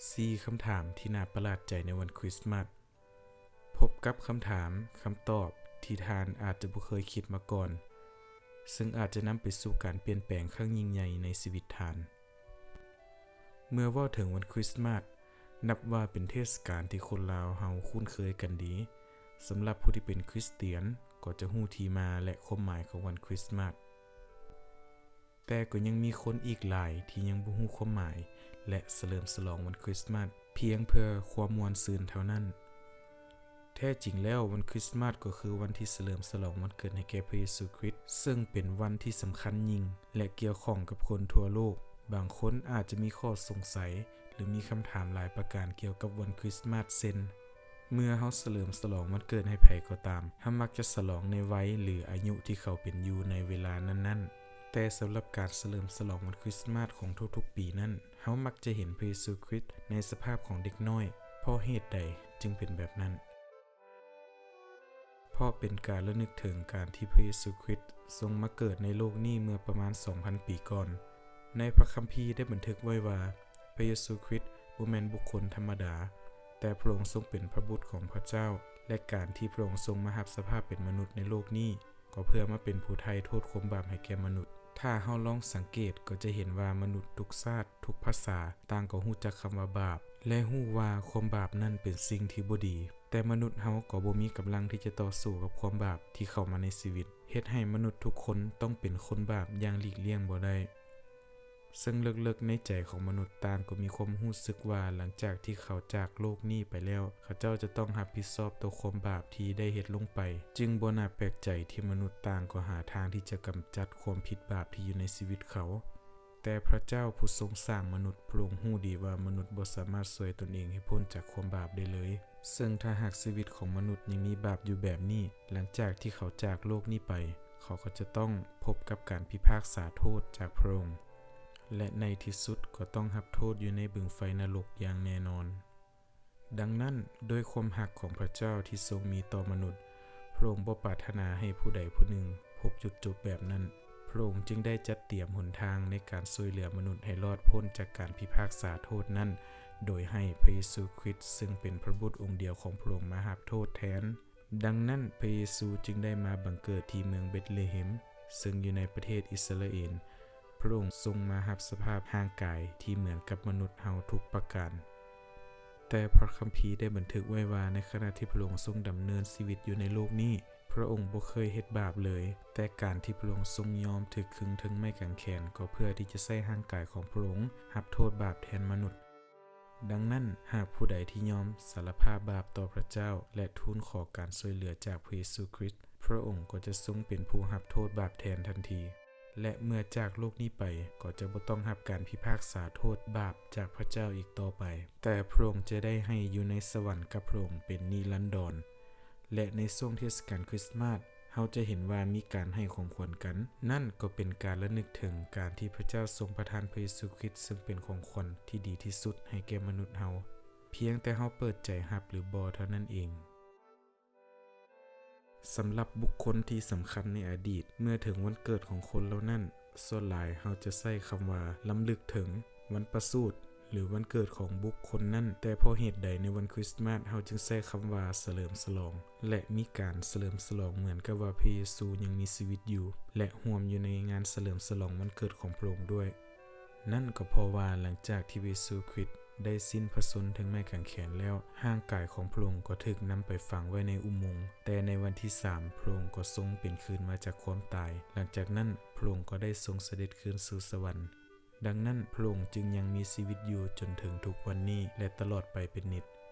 ສີ່ຄຳຖາມທີ່ໜ້າປະຫຼາດໃຈໃນວັນຄຣິສມາດ. ພົບກັບຄຳຖາມ, ຄຳຕອບທີ່ທ່ານອາດຈະບໍ່ເຄີຍຄິດມາກ່ອນ, ເຊິ່ງອາດຈະນຳໄປສູ່ການປ່ຽນແປງຄັ້ງຍິ່ງໃຫຍ່ໃນຊີວິດທ່ານ. ເມື່ອເວົ້າເຖິງວັນຄຣິສມາດ, ນັບວ່າເປັນເທດສະການທີ່ຄົນລາວເຮົາຄຸ້ນເຄີຍກັນດີ. ສຳລັບຜູ້ທີ່ເປັນຄຣິສຕຽນ ກໍຈະຮູ້ທີ່ມາ ແລະ ຄວາມໝາຍຂອງວັນຄຣິສມາດ. ແຕ່ກໍຍັງມີຄົນອີກຫຼາຍທີ່ຍັງບໍ່ຮູ້ຄວາມໝາຍ ແລະ ສະເຫຼີມສະຫຼອງວັນຄຣິສມາດພຽງເພື່ອຄວາມມ່ວນຊື່ນເທົ່ານັ້ນ. ແທ້ຈິງແລ້ວ, ວັນຄຣິສມາດກໍຄືວັນທີ່ສະເຫຼີມສະຫຼອງວັນເກີດໃຫ້ແກ່ພະເຢຊູຄຣິດ, ເຊິ່ງເປັນວັນທີ່ສຳຄັນຍິ່ງ ແລະ ກ່ຽວຂ້ອງກັບຄົນທົ່ວໂລກ. ບາງຄົນອາດຈະມີຂໍ້ສົງໄສ ຫຼື ມີຄຳຖາມຫຼາຍປະການກ່ຽວກັບວັນຄຣິສມາດ ເຊັ່ນ: ເມື່ອເຮົາສະເຫຼີມສະຫຼອງວັນເກີດໃຫ້ໃຜກໍຕາມ, ເຮົາມັກຈະສະຫຼອງໃນໄວ ຫຼື ອາຍຸທີ່ເຂົາເປັນຢູ່ໃນເວລານັ້ນໆ. ແຕ່ສຳລັບການສະເຫຼີມສະຫຼອງວັນຄຣິສມາດຂອງທຸກໆປີນັ້ນ, ເຮົາມັກຈະເຫັນພະເຢຊູຄຣິດໃນສະພາບຂອງເດັກນ້ອຍ. ເພາະເຫດໃດຈຶ່ງເປັນແບບນັ້ນ? ເພາະເປັນການລະນຶກເຖິງການທີ່ພະເຢຊູຄຣິດຊົງມາເກີດໃນໂລກນີ້ເມື່ອປະມານສອງພັນປີກ່ອນ. ໃນພະຄຳພີໄດ້ບັນທຶກໄວ້ວ່າ ພະເຢຊູຄຣິດບໍ່ແມ່ນບຸກຄົນທຳມະດາ, ແຕ່ພະອົງຊົງເປັນພະບຸດຂອງພະເຈົ້າ, ແລະ ການທີ່ພະອົງຊົງມາຮັບສະພາບເປັນມະນຸດໃນໂລກນີ້ ກໍເພື່ອມາເປັນຜູ້ໄຖ່ໂທດຄວາມບາບໃຫ້ແກ່ມະນຸດ. ຖ້າເຮົາລອງສັງເກດກໍຈະເຫັນວ່າມະນຸດທຸກຊາດ, ທຸກພາສາ ຕ່າງກໍຮູ້ຈັກຄຳວ່າບາບ ແລະ ຮູ້ວ່າຄວາມບາບນັ້ນເປັນສິ່ງທີ່ບໍ່ດີ. ແຕ່ມະນຸດເຮົາກໍບໍ່ມີກຳລັງທີ່ຈະຕໍ່ສູ້ກັບຄວາມບາບທີ່ເຂົ້າມາໃນຊີວິດ, ເຮັດໃຫ້ມະນຸດທຸກຄົນຕ້ອງເປັນຄົນບາບຢ່າງຫຼີກລ່ຽງບໍ່ໄດ້. ເຊິ່ງເລິກໆໃນໃຈຂອງມະນຸດຕ່າງກໍມີຄວາມຮູ້ສຶກວ່າ ຫຼັງຈາກທີ່ເຂົາຈາກໂລກນີ້ໄປແລ້ວ, ເຂົາເຈົ້າຈະຕ້ອງຮັບຜິດຊອບຕໍ່ຄວາມບາບທີ່ໄດ້ເຮັດລົງໄປ. ຈຶ່ງບໍ່ໜ້າແປກໃຈທີ່ມະນຸດຕ່າງກໍຫາທາງທີ່ຈະກຳຈັດຄວາມຜິດບາບທີ່ຢູ່ໃນຊີວິດເຂົາ. ແຕ່ພະເຈົ້າຜູ້ຊົງສ້າງມະນຸດ, ພະອົງຮູ້ດີວ່າມະນຸດບໍ່ສາມາດຊ່ວຍຕົນເອງໃຫ້ພົ້ນຈາກຄວາມບາບໄດ້ເລີຍ. ເຊິ່ງຖ້າຫາກຊີວິດຂອງມະນຸດຍັງມີບາບຢູ່ແບບນີ້, ຫຼັງຈາກທີ່ເຂົາຈາກໂລກນີ້ໄປ, ເຂົາກໍຈະຕ້ອງພົບກັບການພິພາກສາໂທດຈາກພະອົງ ແລະ ໃນທີ່ສຸດກໍຕ້ອງຮັບໂທດຢູ່ໃນບຶງໄຟນະລົກຢ່າງແນ່ນອນ. ດັ່ງນັ້ນ, ດ້ວຍຄວາມຮັກຂອງພະເຈົ້າທີ່ຊົງມີຕໍ່ມະນຸດ, ພະອົງບໍ່ປາດຖະໜາໃຫ້ຜູ້ໃດຜູ້ໜຶ່ງພົບຈຸດຈົບແບບນັ້ນ. ພະອົງຈຶ່ງໄດ້ຈັດຕຽມຫົນທາງໃນການຊ່ວຍເຫຼືອມະນຸດໃຫ້ລອດພົ້ນຈາກການພິພາກສາໂທດນັ້ນ, ໂດຍໃຫ້ພະເຢຊູຄຣິດ, ເຊິ່ງເປັນພະບຸດອົງດຽວຂອງພະອົງ, ມາຮັບໂທດແທນ. ດັ່ງນັ້ນ, ພະເຢຊູຈຶ່ງໄດ້ມາບັງເກີດທີ່ເມືອງເບັດເລເຮັມ, ເຊິ່ງຢູ່ໃນປະເທດອິສຣາເອນ. ພະອົງຊົງມາຮັບສະພາບຮ່າງກາຍທີ່ເໝືອນກັບມະນຸດເຮົາທຸກປະການ. ແຕ່ພະຄຳພີໄດ້ບັນທຶກໄວ້ວ່າ ໃນຂະນະທີ່ພະອົງຊົງດຳເນີນຊີວິດຢູ່ໃນໂລກນີ້, ພະອົງບໍ່ເຄີຍເຮັດບາບເລີຍ, ແຕ່ການທີ່ພະອົງຊົງຍອມຖືກຄຶງເທິງໄມ້ກາງແຂນ ກໍເພື່ອທີ່ຈະໃຊ້ຮ່າງກາຍຂອງພະອົງຮັບໂທດບາບແທນມະນຸດ. ດັ່ງນັ້ນ, ຫາກຜູ້ໃດທີ່ຍອມສາລະພາບບາບຕໍ່ພະເຈົ້າ ແລະ ທູນຂໍການຊ່ວຍເຫຼືອຈາກພະເຢຊູຄຣິດ, ພະອົງກໍຈະຊົງເປັນຜູ້ຮັບໂທດບາບແທນທັນທີ. ແລະ ເມື່ອຈາກໂລກນີ້ໄປ, ກໍຈະບໍ່ຕ້ອງຮັບການພິພາກສາໂທດບາບຈາກພະເຈົ້າອີກຕໍ່ໄປ, ແຕ່ພະອົງຈະໄດ້ໃຫ້ຢູ່ໃນສະຫວັນກັບພະອົງເປັນນິລັນດອນ. ແລະ ໃນຊ່ວງເທດສະການຄຣິສຕະມາດ, ເຮົາຈະເຫັນວ່າມີການໃຫ້ຂອງຂວັນກັນ. ນັ້ນກໍເປັນການລະນຶກເຖິງການທີ່ພະເຈົ້າຊົງປະທານພະເຢຊູຄຣິດ, ເຊິ່ງເປັນຂອງຂວັນທີ່ດີທີ່ສຸດໃຫ້ແກ່ມະນຸດເຮົາ, ພຽງແຕ່ເຮົາເປີດໃຈຮັບຫຼືບໍ່ເທົ່ານັ້ນເອງ. ສຳລັບບຸກຄົນທີ່ສຳຄັນໃນອະດີດ, ເມື່ອເຖິງວັນເກີດຂອງຄົນເຫຼົ່ານັ້ນ, ສ່ວນຫຼາຍເຮົາຈະໃຊ້ຄຳວ່າລຳລຶກເຖິງວັນປະສູດ ຫຼື ວັນເກີດຂອງບຸກຄົນນັ້ນ. ແຕ່ເພາະເຫດໃດໃນວັນຄຣິສຕະມາດເຮົາຈຶ່ງໃຊ້ຄຳວ່າສະເຫຼີມສະຫຼອງ ແລະ ມີການສະເຫຼີມສະຫຼອງເໝືອນກັບວ່າພະເຢຊູຍັງມີຊີວິດຢູ່ ແລະ ຮ່ວມຢູ່ໃນງານສະເຫຼີມສະຫຼອງວັນເກີດຂອງພະອົງດ້ວຍ? ນັ້ນກໍເພາະວ່າຫຼັງຈາກທີ່ພະເຢຊູຄຣິດໄດ້ສິ້ນພະຊົນເທິງໄມ້ກາງແຂນແລ້ວ, ຮ່າງກາຍຂອງພະອົງກໍຖືກນຳໄປຝັງໄວ້ໃນອຸໂມງ, ແຕ່ໃນວັນທີສາມ ພະອົງກໍຊົງເປັນຄືນມາຈາກຄວາມຕາຍ. ຫຼັງຈາກນັ້ນ, ພະອົງກໍໄດ້ຊົງສະເດັດຄືນສູ່ສະຫວັນ. ດັ່ງນັ້ນ, ພະອົງຈຶ່ງຍັງມີຊີວິດຢູ່ຈົນເຖິງທຸກວັນນີ້ ແລະ ຕະຫຼອດໄປເປັນນິດ.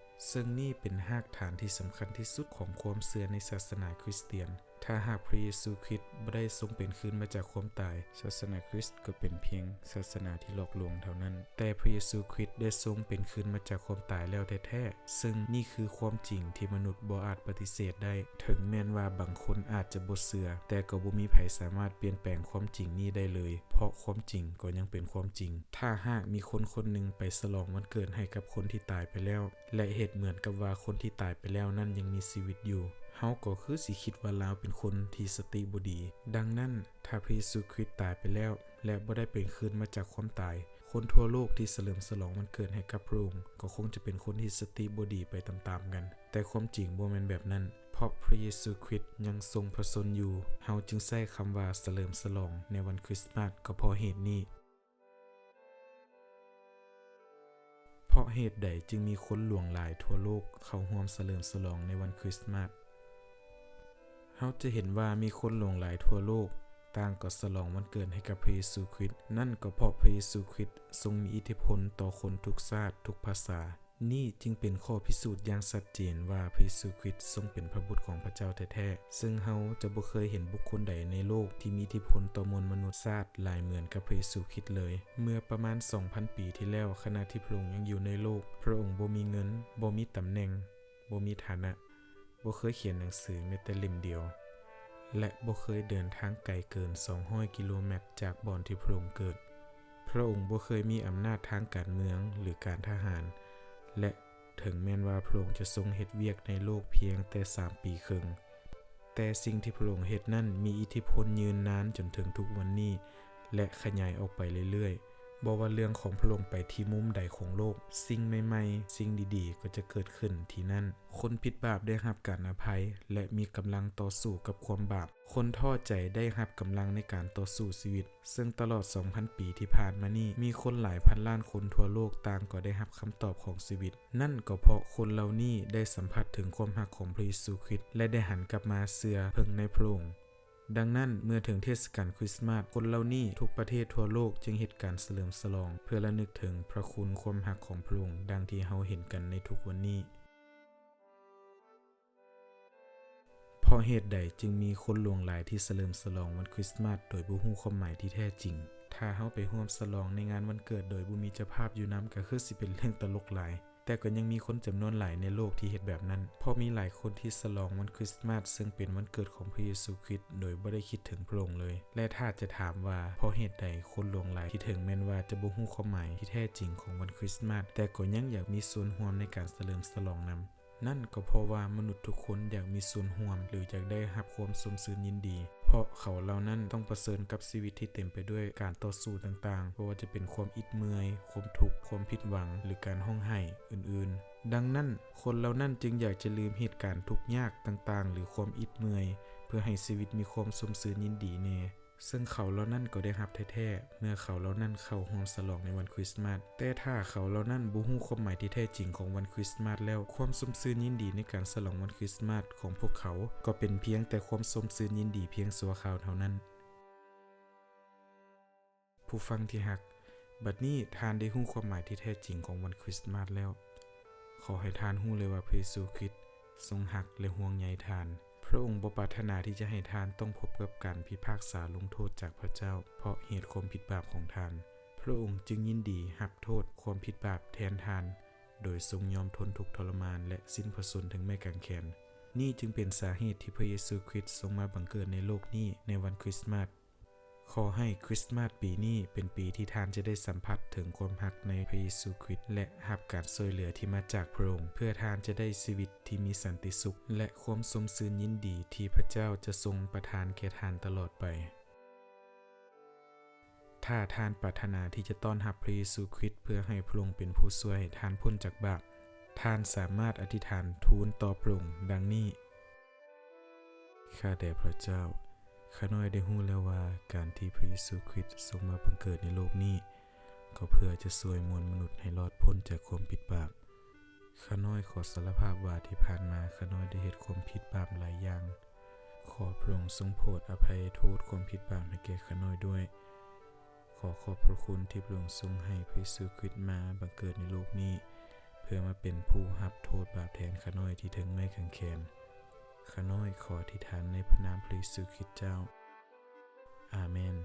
ເຊິ່ງນີ້ເປັນຮາກຖານທີ່ສຳຄັນທີ່ສຸດຂອງຄວາມເຊື່ອໃນສາສະໜາຄຣິສຕຽນ. ຖ້າຫາກພະເຢຊູຄຣິດບໍ່ໄດ້ຊົງເປັນຄືນມາຈາກຄວາມຕາຍ, ສາສະໜາຄຣິສກໍເປັນພຽງສາສະໜາທີ່ຫຼອກລວງເທົ່ານັ້ນ. ແຕ່ພະເຢຊູຄຣິດໄດ້ຊົງເປັນຄືນມາຈາກຄວາມຕາຍແລ້ວແທ້ໆ, ເຊິ່ງນີ້ຄືຄວາມຈິງທີ່ມະນຸດບໍ່ອາດປະຕິເສດໄດ້. ເຖິງແມ່ນວ່າບາງຄົນອາດຈະບໍ່ເຊື່ອ, ແຕ່ກໍບໍ່ມີໃຜສາມາດປ່ຽນແປງຄວາມຈິງນີ້ໄດ້ເລີຍ, ເພາະຄວາມຈິງກໍຍັງເປັນຄວາມຈິງ. ຖ້າຫາກມີຄົນຄົນໜຶ່ງໄປສະຫຼອງວັນເກີດໃຫ້ກັບຄົນທີ່ຕາຍໄປແລ້ວ, ແລະ ເຮັດເໝືອນກັບວ່າຄົນທີ່ຕາຍໄປແລ້ວນັ້ນຍັງມີຊີວິດຢູ່, ເຮົາກໍຄືຊິຄິດວ່າລາວເປັນຄົນທີ່ສະຕິບໍ່ດີ. ດັ່ງນັ້ນ, ຖ້າພະເຢຊູຄຣິດຕາຍໄປແລ້ວ ແລະ ບໍ່ໄດ້ເປັນຄືນມາຈາກຄວາມຕາຍ, ຄ ຄົນທົ່ວໂລກທີ່ສະເຫຼີມສະຫຼອງວັນເກີດໃຫ້ກັບພະອົງ ກໍຄົງຈະເປັນຄົນທີ່ສະຕິບໍ່ດີໄປຕາມໆກັນ. ແຕ່ຄວາມຈິງບໍ່ແມ່ນແບບນັ້ນ, ເພາະພະເຢຊູຄຣິດຍັງຊົງພະຊົນຢູ່, ເຮົາຈຶ່ງໃຊ້ຄຳວ່າສະເຫຼີມສະຫຼອງໃນວັນຄຣິສຕ໌ມາດກໍເພາະເຫດນີ້. ເພາະເຫດໃດຈຶ່ງມີຄົນຫຼວງຫຼາຍທົ່ວໂລກເຂົ້າຮ່ວມສະເຫຼີມສະຫຼອງໃນວັນຄຣິສຕ໌ມາດ? ເຮົາຈະເຫັນວ່າມີຄົນຫຼວງຫຼາຍທົ່ວໂລກຕ່າງກໍສະຫຼອງວັນເກີດໃຫ້ກັບພະເຢຊູຄຣິດ, ນັ້ນກໍເພາະພະເຢຊູຄຣິດຊົງມີອິດທິພົນຕໍ່ຄົນທຸກຊາດ, ທຸກພາສາ. ນີ້ຈຶ່ງເປັນຂໍ້ພິສູດຢ່າງຊັດເຈນວ່າພະເຢຊູຄຣິດຊົງເປັນພະບຸດຂອງພະເຈົ້າແທ້ໆ, ເຊິ່ງເຮົາຈະບໍ່ເຄີຍເຫັນບຸກຄົນໃດໃນໂລກທີ່ມີອິດທິພົນຕໍ່ມວນມະນຸດຊາດຫຼາຍເໝືອນກັບພະເຢຊູຄຣິດເລີຍ. ເມື່ອປະມານສອງພັນປີທີ່ແລ້ວ, ຂະນະທີ່ພະອົງຍັງຢູ່ໃນໂລກ, ພະອົງບໍ່ມີເງິນ, ບໍ່ມີຕຳແໜ່ງ, ບໍ່ມີຖານະ, ບໍ່ເຄີຍຂຽນໜັງສືແມ້ແຕ່ເຫຼັ້ມດຽວ ແລະ ບໍ່ເຄີຍເດີນທາງໄກເກີນສອງຮ້ອຍກິໂລແມັດຈາກບ່ອນທີ່ພະອົງເກີດ. ພະອົງບໍ່ເຄີຍມີອຳນາດທາງການເມືອງ ຫຼື ການທະຫານ ແລະ ເຖິງແມ່ນວ່າພະອົງຈະຊົງເຮັດວຽກໃນໂລກພຽງແຕ່ສາມປີເຄິ່ງ, ແຕ່ສິ່ງທີ່ພະອົງເຮັດນັ້ນມີອິດທິພົນຍືນນານຈົນເຖິງທຸກວັນນີ້ ແລະ ຂະຫຍາຍອອກໄປເລື້ອຍໆ. ບໍ່ວ່າເລື່ອງຂອງພະອົງໄປທີ່ມຸມໃດຂອງໂລກ, ສິ່ງໃໝ່ໆ, ສິ່ງດີໆ ກໍຈະເກີດຂຶ້ນທີ່ນັ້ນ. ຄົນຜິດບາບໄດ້ຮັບການອະໄພ ແລະ ມີກຳລັງຕໍ່ສູ້ກັບຄວາມບາບ. ຄົນທໍ້ໃຈໄດ້ຮັບກຳລັງໃນການຕໍ່ສູ້ຊີວິດ, ເຊິ່ງຕະຫຼອດສອງພັນປີທີ່ຜ່ານມານີ້, ມີຄົນຫຼາຍພັນລ້ານຄົນທົ່ວໂລກຕ່າງກໍໄດ້ຮັບຄຳຕອບຂອງຊີວິດ. ນັ້ນກໍເພາະຄົນເຫຼົ່ານີ້ໄດ້ສຳຜັດເຖິງຄວາມຮັກຂອງພະເຢຊູຄຣິດ ແລະ ໄດ້ຫັນກັບມາເຊື່ອເພິ່ງໃນພະອົງ. ດັ່ງນັ້ນ, ເມື່ອເຖິງເທດສະການຄຣິສຕ໌ມາດ, ຄົນເຫຼົ່ານີ້ທຸກປະເທດທົ່ວໂລກຈຶ່ງເຮັດການສະເຫຼີມສະຫຼອງ ເພື່ອລະນຶກເຖິງພະຄຸນຄວາມຮັກຂອງພະອົງ, ດັ່ງທີ່ເຮົາເຫັນກັນໃນທຸກວັນນີ້. ເພາະເຫດໃດຈຶ່ງມີຄົນຫຼວງຫຼາຍທີ່ສະເຫຼີມສະຫຼອງວັນຄຣິສຕ໌ມາດໂດຍບໍ່ຮູ້ຄວາມໝາຍທີ່ແທ້ຈິງ? ຖ້າເຮົາໄປຮ່ວມສະຫຼອງໃນງານວັນເກີດໂດຍບໍ່ມີເຈົ້າພາບຢູ່ນຳ ກໍຄືຊິເປັນເລື່ອງຕະຫຼົກຫຼາຍ. ແຕ່ກໍຍັງມີຄົນຈຳນວນຫຼາຍໃນໂລກທີ່ເຮັດແບບນັ້ນ, ເພາະມີຫຼາຍຄົນທີ່ສະຫຼອງວັນຄຣິສຕ໌ມາດ ເຊິ່ງເປັນວັນເກີດຂອງພະເຢຊູຄຣິດ ໂດຍບໍ່ໄດ້ຄິດເຖິງພະອົງເລີຍ. ແລະ ຖ້າຈະຖາມວ່າເພາະເຫດໃດຄົນຫຼວງຫຼາຍທີ່ເຖິງແມ່ນວ່າຈະບໍ່ຮູ້ຄວາມໝາຍທີ່ແທ້ຈິງຂອງວັນຄຣິສຕ໌ມາດ, ແຕ່ກໍຍັງຢາກມີສ່ວນຮ່ວມໃນການສະເຫຼີມສະຫຼອງນຳ? ນັ້ນກໍເພາະວ່າມະນຸດທຸກຄົນຢາກມີສ່ວນຮ່ວມ ຫຼື ຢາກໄດ້ຮັບຄວາມຊົມຊື່ນຍິນດີ, ເພາະເຂົາເຫຼົ່ານັ້ນຕ້ອງປະເຊີນກັບຊີວິດທີ່ເຕັມໄປດ້ວຍການຕໍ່ສູ້ຕ່າງໆ, ບໍ່ວ່າຈະເປັນຄວາມອິດເມື່ອຍ, ຄວາມທຸກ, ຄວາມຜິດຫວັງ ຫຼື ການຮ້ອງໄຫ້ອື່ນໆ. ດັ່ງນັ້ນ, ຄົນເຫຼົ່ານັ້ນຈຶ່ງຢາກຈະລືມເຫດການທຸກຍາກຕ່າງໆ ຫຼື ຄວາມອິດເມື່ອຍ, ເພື່ອໃຫ້ຊີວິດມີຄວາມຊົມຊື່ນຍິນດີແດ່. ເຊິ່ງເຂົາເຫຼົ່ານັ້ນກໍໄດ້ຮັບແທ້ໆ ເມື່ອເຂົາເຫຼົ່ານັ້ນເຂົ້າຮ່ວມສະຫຼອງໃນວັນຄຣິສຕ໌ມາດ. ແຕ່ຖ້າເຂົາເຫຼົ່ານັ້ນບໍ່ຮູ້ຄວາມໝາຍທີ່ແທ້ຈິງຂອງວັນຄຣິສຕ໌ມາດແລ້ວ, ຄວາມຊົມຊື່ນຍິນດີໃນການສະຫຼອງວັນຄຣິສຕ໌ມາດຂອງພວກເຂົາ ກໍເປັນພຽງແຕ່ຄວາມຊົມຊື່ນຍິນດີພຽງຊົ່ວຄາວເທົ່ານັ້ນ. ຜູ້ຟັງທີ່ຮັກ, ບັດນີ້ທ່ານໄດ້ຮູ້ຄວາມໝາຍທີ່ແທ້ຈິງຂອງວັນຄຣິສຕ໌ມາດແລ້ວ. ຂໍໃຫ້ທ່ານຮູ້ເລີຍວ່າພະເຢຊູຄຣິດຊົງຮັກ ແລະ ຫ່ວງໃຍທ່ານ. ພະອົງບໍ່ປາດຖະໜາທີ່ຈະໃຫ້ທ່ານຕ້ອງພົບກັບການພິພາກສາລົງໂທດຈາກພະເຈົ້າ ເພາະເຫດຄວາມຜິດບາບຂອງທ່ານ. ພະອົງຈຶ່ງຍິນດີຮັບໂທດຄວາມຜິດບາບແທນທ່ານ, ໂດຍຊົງຍອມທົນທຸກທໍລະມານ ແລະ ສິ້ນພະຊົນເທິງໄມ້ກາງແຂນ. ນີ້ຈຶ່ງເປັນສາເຫດທີ່ພະເຢຊູຄຣິດຊົງມາບັງເກີດໃນໂລກນີ້ໃນວັນຄຣິສຕ໌ມາດ. ຂໍໃຫ້ຄຣິສຕ໌ມາດປີນີ້ເປັນປີທີ່ທ່ານຈະໄດ້ສຳຜັດເຖິງຄວາມຮັກໃນພະເຢຊູຄຣິດ ແລະ ຮັບການຊ່ວຍເຫຼືອທີ່ມາຈາກພະອົງ, ເພື່ອທ່ານຈະໄດ້ຊີວິດທີ່ມີສັນຕິສຸກ ແລະ ຄວາມຊົມຊື່ນຍິນດີທີ່ພະເຈົ້າຈະຊົງປະທານແກ່ທ່ານຕະຫຼອດໄປ. ຖ້າທ່ານປາດຖະໜາທີ່ຈະຕ້ອນຮັບພະເຢຊູຄຣິດເພື່ອໃຫ້ພະອົງເປັນຜູ້ຊ່ວຍໃຫ້ທ່ານພົ້ນຈາກບາບ, ທ່ານສາມາດອະທິດຖານທູນຕໍ່ພະອົງດັ່ງນີ້: ຂ້າແດ່ພະເຈົ້າ, ຂ້ານ້ອຍໄດ້ຮູ້ແລ້ວວ່າການທີ່ພະເຢຊູຄຣິດຊົງມາບັງເກີດໃນໂລກນີ້ ກໍເພື່ອຈະຊ່ວຍມວນມະນຸດໃຫ້ລອດພົ້ນຈາກຄວາມຜິດບາບ. ຂ້ານ້ອຍຂໍສາລະພາບວ່າທີ່ຜ່ານມາຂ້ານ້ອຍໄດ້ເຮັດຄວາມຜິດບາບຫຼາຍຢ່າງ. ຂໍພະອົງຊົງໂຜດອະໄພໂທດຄວາມຜິດບາບໃຫ້ແກ່ຂ້ານ້ອຍດ້ວຍ. ຂໍຂອບພະຄຸນທີ່ພະອົງຊົງໃຫ້ພະເຢຊູຄຣິດມາບັງເກີດໃນໂລກນີ້ ເພື່ອມາເປັນຜູ້ຮັບໂທດບາບແທນຂ້ານ້ອຍທີ່ເທິງໄມ້ກາງແຂນ. ຂ້ານ້ອຍຂໍອະທິດຖານໃນພະນາມພະເຢຊູຄຣິດເຈົ້າ. ອາເມນ.